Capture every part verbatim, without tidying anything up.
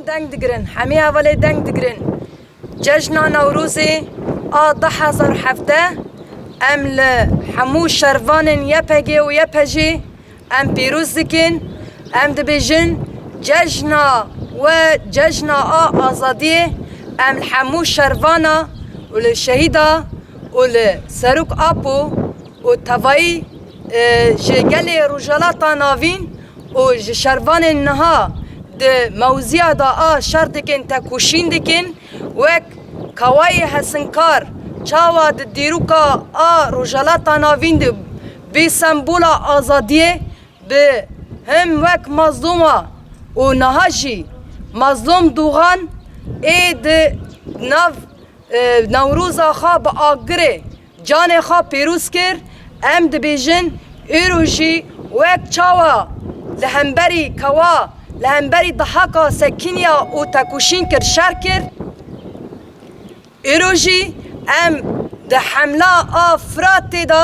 Deng digirin, hemî hevalê deng digirin. Cejna Newrozê a du hezar hevdeh, em li hemû şervanên Y P G û Y P J em pîroz dikin. Em dibêjin, cejna we cejna a azadiyê. Em li hemû şervana û li şehîda û li Serok Apo û tevayî, e, ji gelê Rojhilata Navîn û ji şervanên niha di mewziya de a şer dikin, tekoşîn dikin, wek Kawayê Hesinkar çawa di dîroka a Rojhilata Navîn de bê sembola azadiyê, bi him wek Mazlûma û niha jî Mazlûm Dogan ê di nav e, Newroza xwe bi agirê canê xwe pîroz kir, em dibêjin, îro jî wek çawa li hemberî Kawa, li hemberî Dihaka sekiniya û tekoşîn kir, şer kir, îro jî em di hemla a Firatê de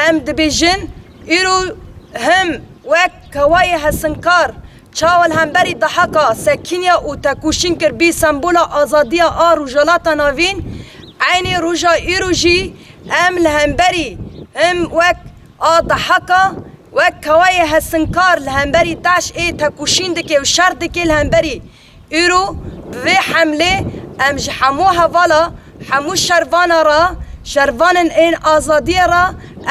em dibêjin, îro him wek Kawayê Hesinkar çawa li hemberî Dihaka sekiniya û tekoşîn kir, bî sembola azadiya a Rojhilata Navîn, eynî roja îro jî em li hemberî him wek a Dihaka, wek Kawayê Hesinkar li hemberî DAIŞ ê tekoşîn dike û şer dike li hemberî îro bi vê hemlê em ji hemû hevala, hemû şervana re, şervanên ên azadiyê re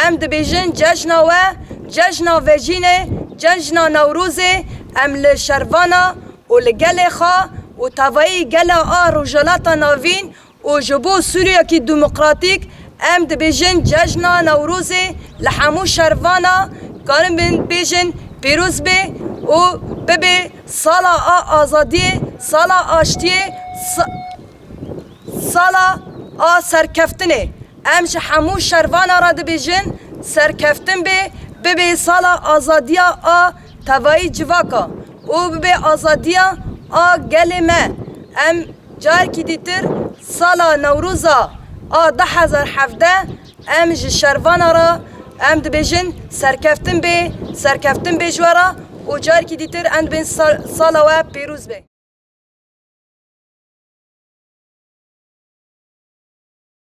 em dibêjin cejna we, cejna vejînê, cejna Newrozê, em li şervana û li gelê xwe û tevayî gela a Rojhilata Navîn û ji bo Sûriyekî demokratîk em dibêjin cejna Newrozê li hemû şervana karin bin bêjin pîroz be û bibe sala a azadiyê, sala aştiyê, sa-, sala a serkeftinê. Em ji hemû şervana re dibêjin serkeftin be, bibe sala azadiya a tevayî civaka û bibe azadiya a gelê me. Em carekî dîtir sala Newroza a du hezar hevdeh em ji şervana re em dibêjin serkeftin be, serkeftin be ji we re û carekî dîtir em dibên sa-, sala we pîroz be.